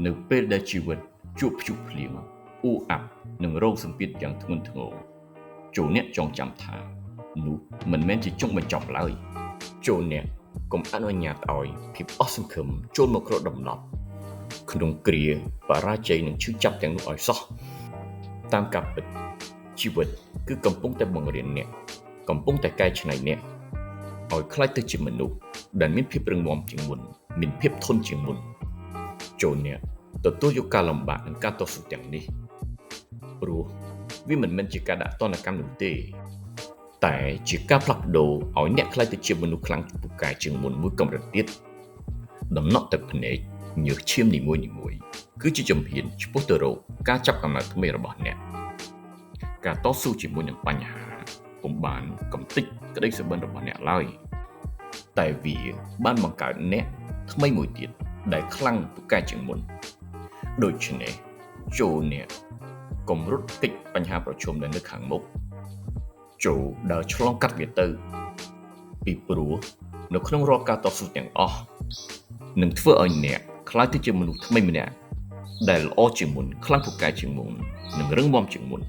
នៅពេលដែលជីវិតជួបព្យុះភ្លៀងអួអាប់និងរងសម្ពាធយ៉ាងធ្ងន់ធ្ងរចូរអ្នកចងចាំថានោះមិនមែនជាចុងបញ្ចប់ឡើយចូរអ្នកកុំអនុញ្ញាតឲ្យភាពអស់សង្ឃឹមចូលមកគ្របដណ្ដប់ក្នុងគ្រាបរាជ័យនិងឈឺចាប់ទាំងនោះឲ្យសោះតាមការពិតជីវិតគឺកំពុងតែបង្រៀនអ្នកកំពុងតែកែច្នៃអ្នកឲ្យក្លាយទៅជាមនុស្សដែលមានភាពរឹងមាំជាងមុនមានភាពធន់ជាងមុនចូរអ្នកទទួលយកការលំបាកនិងការតស៊ូទាំងនេះព្រោះវាមិនមែនជាការដាក់ទណ្ឌកម្មនោះទេតែជាការផ្លាស់ប្ដូរឲ្យអ្នកក្លាយទៅជាមនុស្សខ្លាំងពូកែជាងមុនមួយកម្រិតទៀតដំណក់ទឹកភ្នែកញើសឈាមនីមួយៗគឺជាជំហានឆ្ពោះទៅរកការចាប់កំណើតថ្មីរបស់អ្នកការតស៊ូជាមួយនឹងបញ្ហាពុំបានកំទេចក្តីសុបិនរបស់អ្នកឡើយតែវាបានបង្កើតអ្នកថ្មីមួយទៀតដែលខ្លាំងពូកែជាងមុនដូច្នេះចូរអ្នកកុំរត់គេចបញ្ហាប្រឈមដែលនៅខាងមុខចូរដើរឆ្លងកាត់វាទៅពីព្រោះនៅក្នុងរាល់ការតស៊ូទាំងអស់នឹងធ្វើឲ្យអ្នកក្លាយទៅជាមនុស្សថ្មីម្នាក់ដែលល្អជាងមុនខ្លាំងពូកែជាងមុននិងរឹងមាំជាងមុន។